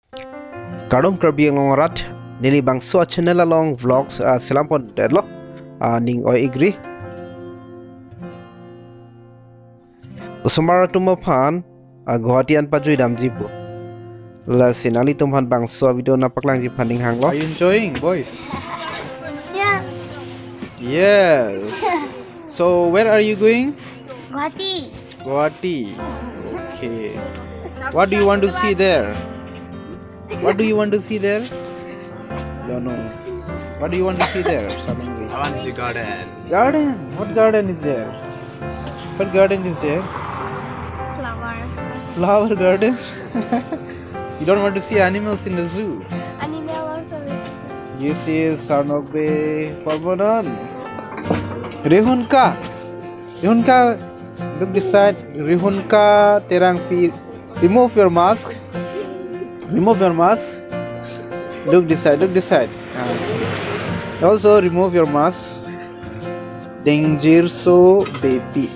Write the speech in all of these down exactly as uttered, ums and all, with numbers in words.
Kardom Karbi Anglong arat, neli bangso a-channel along vlogs, ah, selam pondetlo, ah, ning oi-ik ri. Osomar atum aphan, ah, Guwahati an pajui damji pu. Lasi nanglitum aphan bangso video nangpaklangji aphan ning hanglo. Are you enjoying, boys? Yes. Yes. So, where are you going? Guwahati. Guwahati. Okay. What do you want to see there? What do you want to see there? Don't know. What do you want to see there, Salungri? I want to see garden. Garden? What garden is there? What garden is there? Flower. Flower garden? You don't want to see animals in the zoo? Animal also. This is Sarnokbe Parmonan. Rihun ka. Rihun ka. Look this side. Rihun ka Terangpi. Remove your mask. Remove your mask. Look this side. Look this side. Ah. Also remove your mask. Dengjirso Beypi.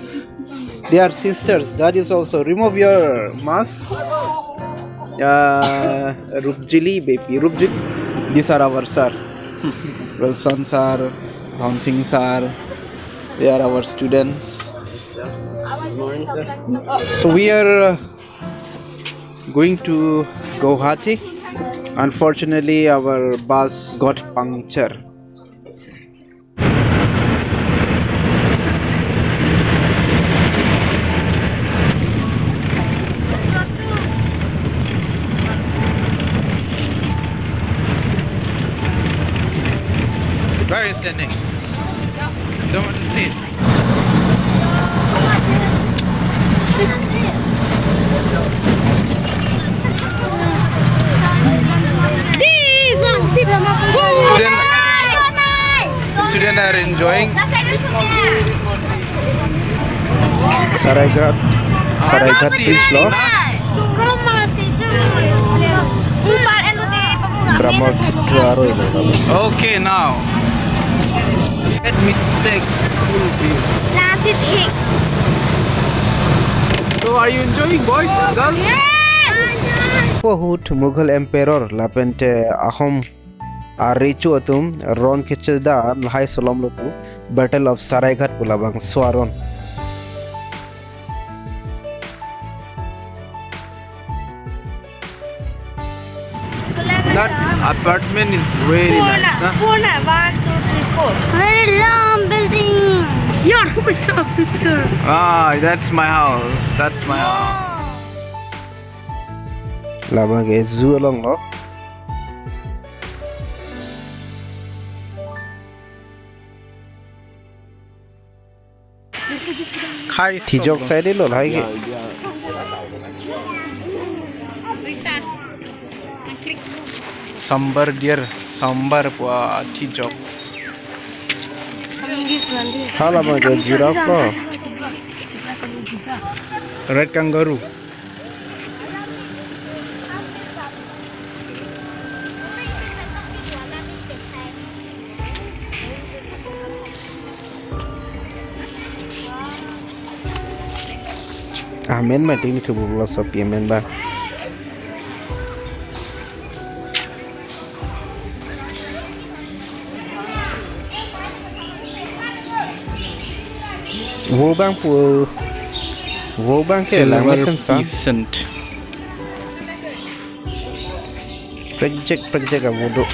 They are sisters. That is also. Remove your mask. Uh, Rupjili Beypi. Rupjili. These are our sir. Wilson sir, Dhonsing sir. They are our students. So we are, uh, going to Guwahati. Unfortunately, our bus got puncture. Where is the next? Don't want to sit. This one, sit on the Student, student are enjoying. Saraighat, Saraighat Beach lo. Brahmaputra Arroyo. Okay, now. Let me take full view. So, are you enjoying, boys, girls? Yes! Ahut Mughal Emperor lapente Ahom arecho atum ron kecheda lahai solom lo pu Battle of Saraighat pu labangso aron. That apartment is very nice, na? Four na, one, two, three, four. Very long building. Yaar, who is up, sir? Ah, that's my house. That's my house. Labang ke zoo along lo. Khai thijok side lo lahai ke. Sambar dear, sambar pu athijok. Hala ma jo giraffe lo. Red kangaroo. Amen ma ding thu bu lo so pi amen ba. Wo bang pu, wo bang ke lang Silver mesen sa. Peasant. Prekjek, prekjek amudo.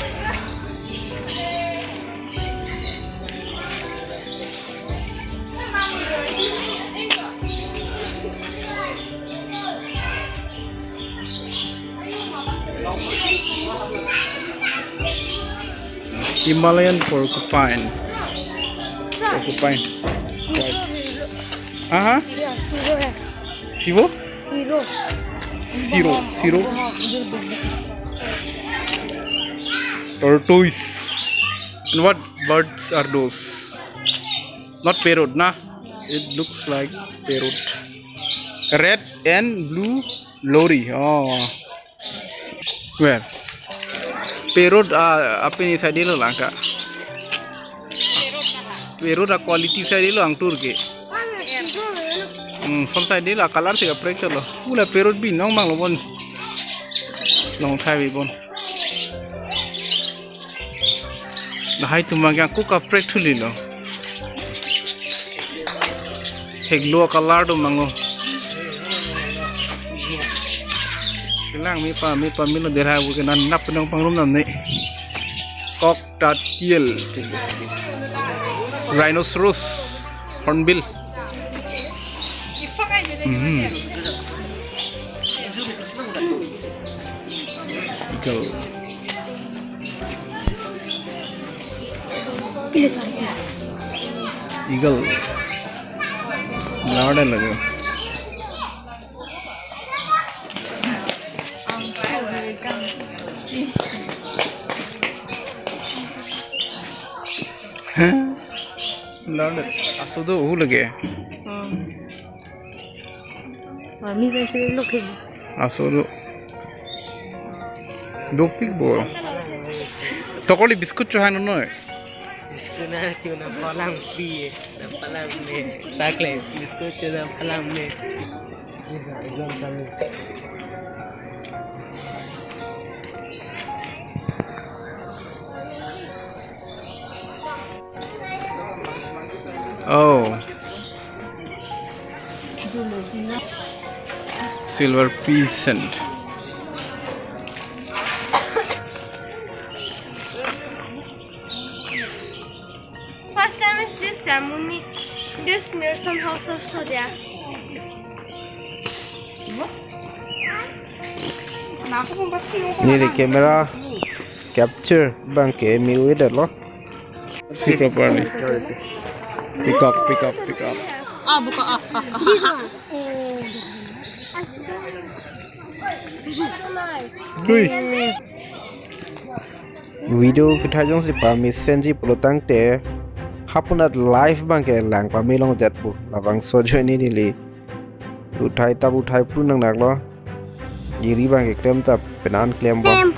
Himalayan porcupine. Porcupine. Aha. Sibo? Siro. Siro, siro. Tortoise. And what birds are those? Not parrot, na? It looks like parrot. Red and blue lorry. Oh. Where? Parrot, ah, apa ni side lo lang ka? Parrot a quality side lo ang tur ke. Hmm, som side lo color si kaprek lo. Ula parrot bi nong mang lo bon. Longthai bibon. Lahai tumang yang ku kaprek thuli lo. Heglo color do mango. Kelang mi pa mi pa mi lo derha bu kenan nap penong pangrum nam ni. Cockatiel. Rhinoceros. Hornbill. Hmm. Eagle. Eagle. Louder lagi. Louder. Aso do hu lagi. Hmm. Mami kan sih lo ke. Aso do. Dopik bo. Tokoli biscuit cho han noi. Biscuit na kyo na palang pi na palang me. Takle biscuit kyo na palang me. Oh. Silver peasant. First time is this ceremony. This Mirson house also there. Neli camera capture bang ke mi uwe det lo. See properly. Peacock, peacock, peacock. Ah, buka, ah, ah, ah. This one. Hui. Video kethajong si pami senji pulo tangte hapunat live bang ke lang pami long jat pu labangso ajoine neli. Uthai tap uthai pru nang nak lo. Jiri bang ke klem tap penan klem bang.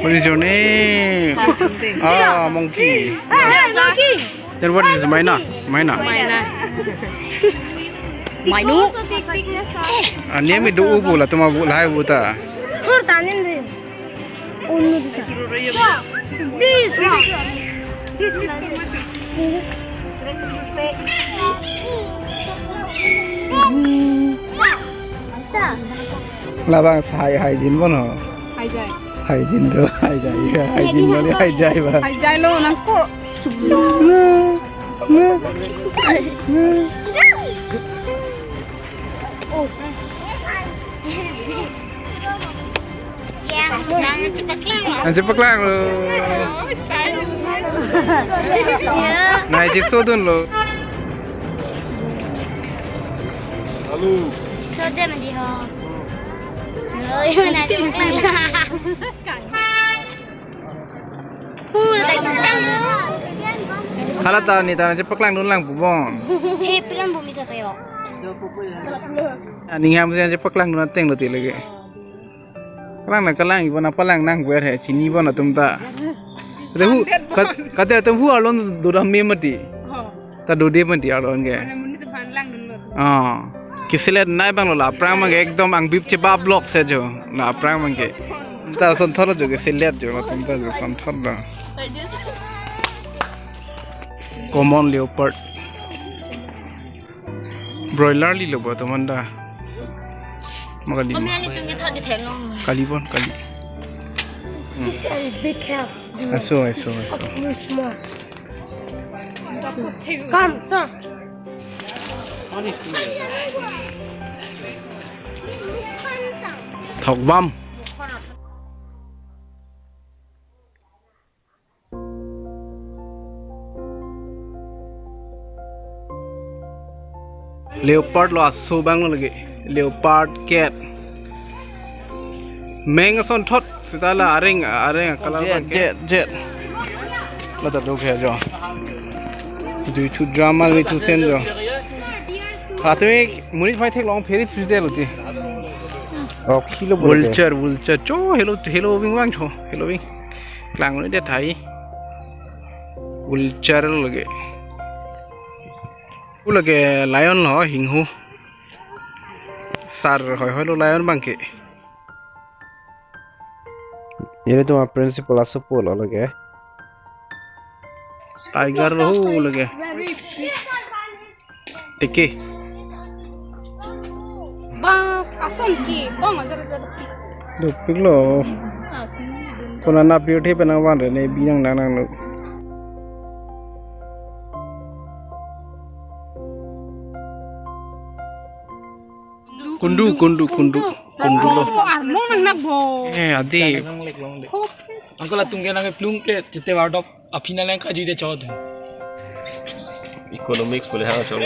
What is your name? Ah, monkey. Ah, monkey. Then what is myna? Myna. Myna. Mynu. Ah, name do ubu la tuma bu lahai bu ta. Thur tanin de. Unu disa. Bis. Bis. Labang sai hai jin bon ho. Hai jai. Hai jin do hai jai. Hai jin bon hai jai ba. Hai jai lo nang ko. Nang chepaklang lo. Nang chepaklang lo. Nai chesodun lo. Halo. Sodun di ho. Lo, yo nang chepaklang lo. Hala ta ni ta nang chepaklang dun lang pu bon. He, pekan bumi sa tayo. Ani ham si nang chepaklang dun ateng lo ti lagi. Kalang na kalang ibo na palang nang ber he chini bon atum ta. Kate hu, kat-, kate atum hu arlon dodam me mati. Ta dode mati arlon ke. Ah. Keselet nai bang lo la aphrang bang ke ekdom angbip chebap lok se jo. La aphrang bang ke. Ta sonthor jo keselet jo la tum ta jo sonthor da. Common leopard. Broiler li lo bo to manda. Ma kali ma. Kami ani tungi thak di thelo. Kali bon, kali. Hmm. This is a big house. Aso, aso, aso. Small. Come, sir. Thok bam. Leopard lo aso bang lo lagi. Leopard, cat. Meng asonthot seta la areng, areng color jet, bang ke. Jet, jet. La ta dok he jo. Dui thu drama, dui thu sen jo. Atumi monit phai theklong pheri thu de lo ti. Oh, kilo bo vulture, vulture. Cho, hello, hello wing wang cho. Hello wing. Klang ni de thai. Vulture lo lagi. Hu lagi lion lo, hinghu. Sar hoi hoi lo lion bang ke. Ilitum a-principal asopo lo lake. Tiger lo ho lake. Tiki. Ba, ason ki, bang agar agar ki. Dopik lo. Kona na beauty penang wan re ne binang nang nang lo. Kundu, kundu, kundu, kundu lo. Mo armo nang na bo. Eh, adi. Uncle atum ke nang plung ke tite wardop aphi nang kaju de chot. Economics pule ha chot.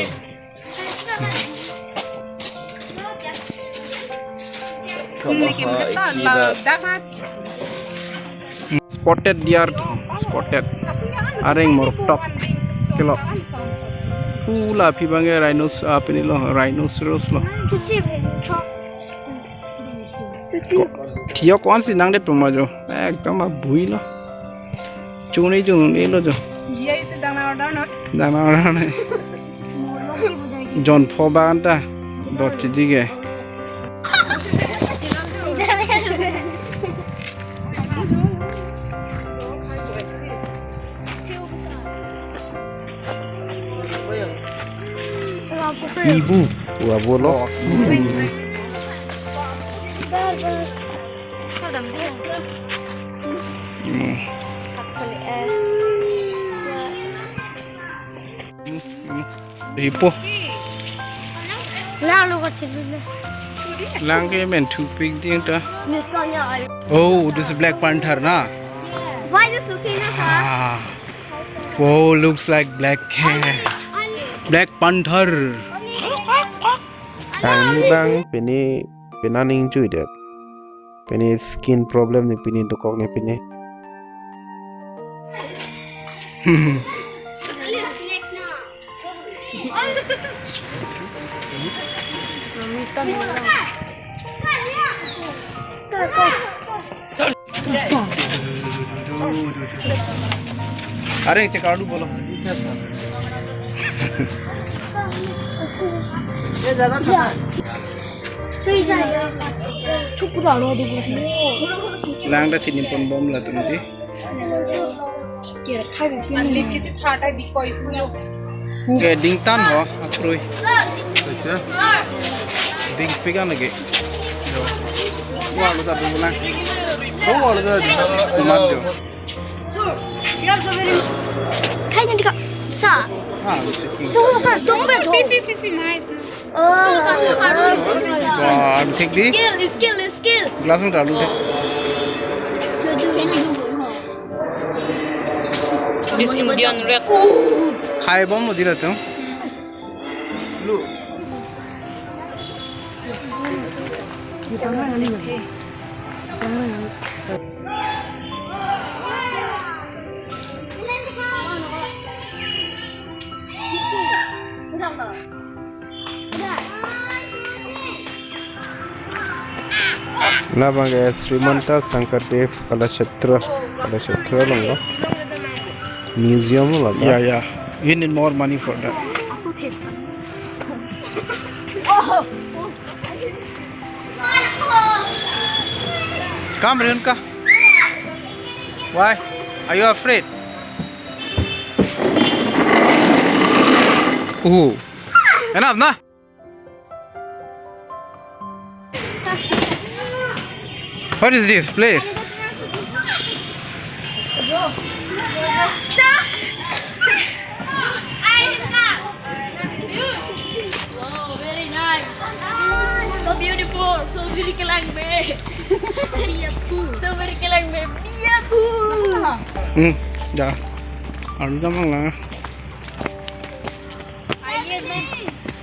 Spotted deer, spotted. Areng morok tok. Kelo. Pula aphi bang ke rhinos, ah, pini lo, rhinoceros lo. Chuchi, chok. Chuchi. Ko-, thiyok ko-ansi nangdet puma jo. Ekdom abui lo. Chuni chuni lo jo. Dia itu dang na order no. Dang na order no. Jon pho ba anta. Dot chiji ke. Ibu, wa bolo. Hmm. Ipo. Lalu kecil dulu. Lang ke men tupik ding ta. Misalnya ayo. Oh, this is black panther na? Why this looking at us? Ah. Wow, looks like black cat. Black panther. Ang ni bang pini pini aning chui det. Pini skin problem ni pini dokok ni pini. Areng check alu bolo. Lang ta chini pon bom latum ti. Ke ding tan ho, akroi. Acha. Ding pikan lagi. Wa lo ta ding lang. Wa lo ta ding. Tomat jo. Khai nanti kak. Sa. Ah, lo ta ding. Tuh, sa, tuh, tuh. This is nice. Oh. Wah, thik di. Skill, skill, skill. Glass mata alu de. This Indian red. Khai bom mo dira tu. Lu. Labang ke Srimanta Sankardev Kalakshetra, Kalakshetra along lo. Museum lo la. Yeah, yeah. You need more money for that. Come, Renka. Why? Are you afraid? Ooh. Enough, na? What is this place? Wow, very nice. So beautiful. So very kelang be. So very kelang be. Beautiful. Hmm, ya. Alu damang la.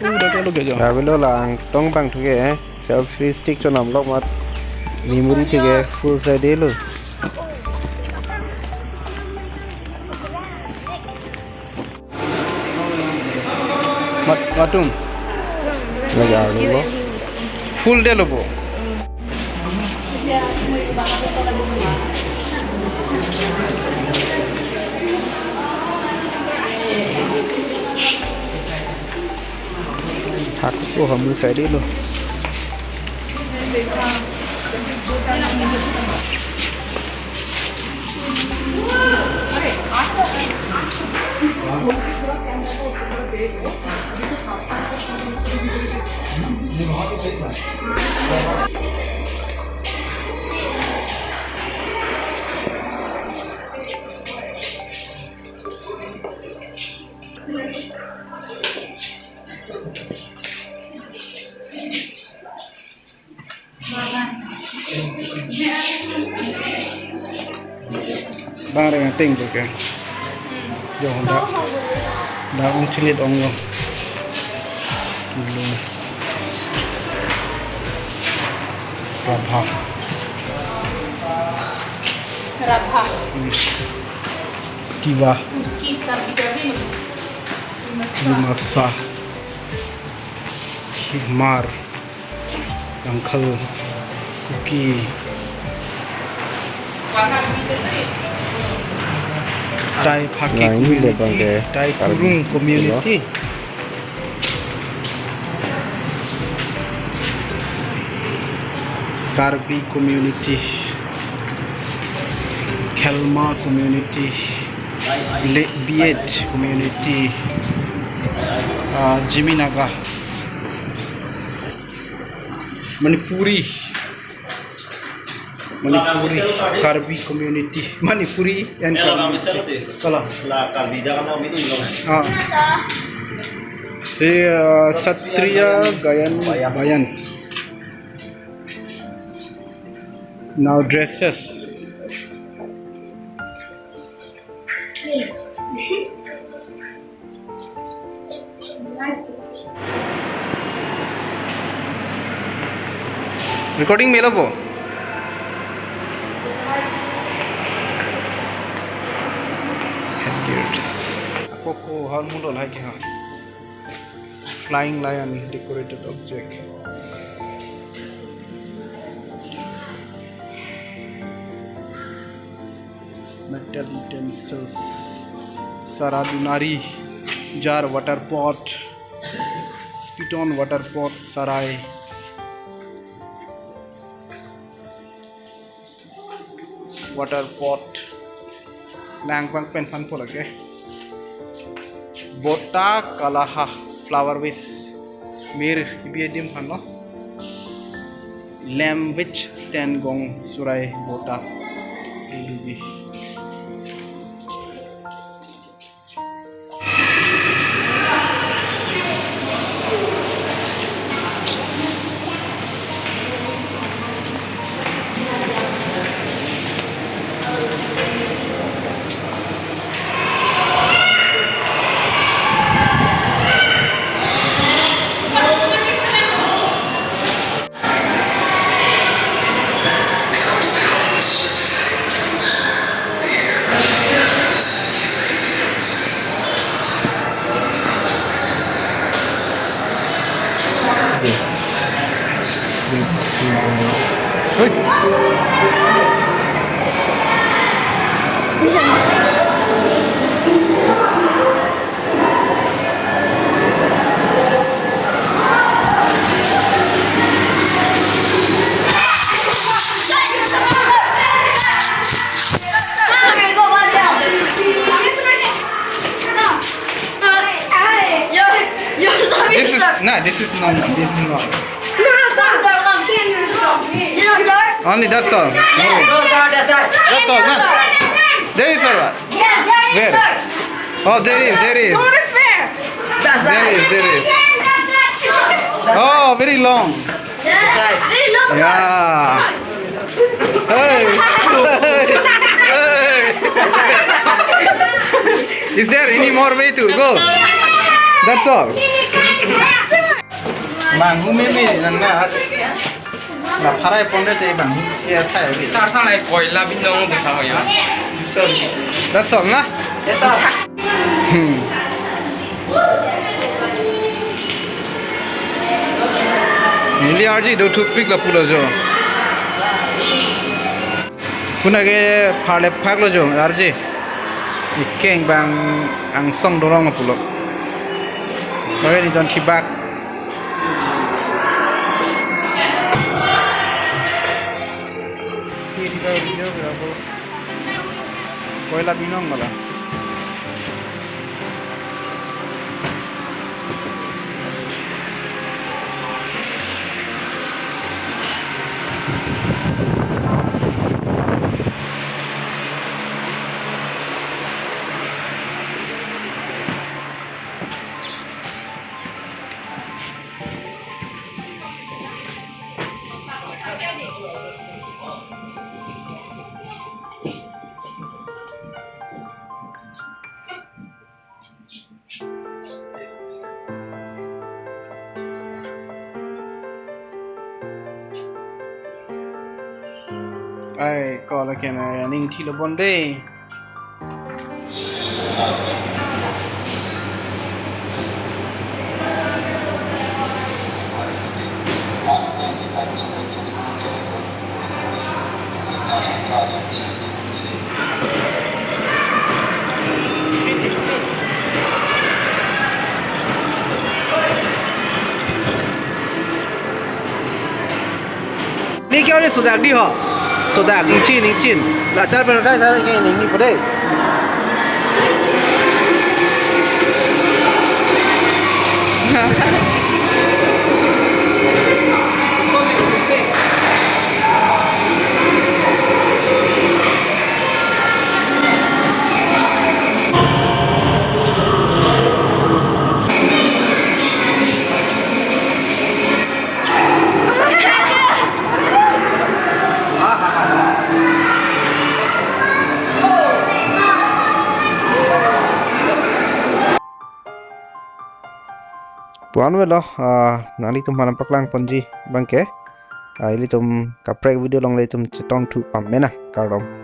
Udah kalau gajah. Labi lo lang tong bang thuke, eh. Selfie stick chonam lok mat. Memory thuke full sai de lo. Mat, matum. Lagi alu lo. Full de lo bo. Hak ko hamu sai de lo. Bang reng ateng tu ke. Yo, dak. Dak ong chilit ong yo. Dulu. Rabha. Rabha. Hmm. Tiwa. Ki Karbi Karbi ni. Dimasa. Himar. Dangkhal, Kuki, Tai Phakek community, Tai Kurung community, Karbi community, Khelma community, Le-, Biet community, uh, Jimi Naga. Manipuri, Manipuri, Karbi community, Manipuri and Karbi. Kalang. Ah. Si, uh, Satriya Gayan Bayan. Now dresses. Recording melo po. Headgears. Apo ko hal mundo lahai ke ha. Flying lion decorated object. Metal utensils. Saradunari jar, water pot, spiton water pot, sarai water pot. Nangpang pen phan po lake. Bota kalaha flower vase. Mir kibi adim phan lo. Lamb which stand gong surai bota. Elubi. This is, no, this is not, this is not. Only that's all. No. That's all, no? There is all right. Where? Oh, there is, there is. There is, there is. Oh, very long. Yeah. Hey. Hey. Is there any more way to go? That's all. Bang, who made me? Nang na. La pharai ponre te bang, sia thai ri. Sar sar lai koila bin dong de sa ya. That's all na? That's all. Hmm. Neli arji do toothpick la pulo jo. Kuna ke pharle phak lo jo arji. Ikeng bang angsong dorong pulo. Kami ni jon thibak. Koila binong mala. Ai, ko la kena ya ning thilo bon de. Ni kyo ni sodak di ho. Sodak, ingchin, ingchin. La char pen uthai, uthai, ingchin, ingchin, ingchin, pode. Puan velo, ah, nanglitum aphan paklang ponji abangke. Ah, ilitum kaprek video along ilitum chetong thu pame na, kardom.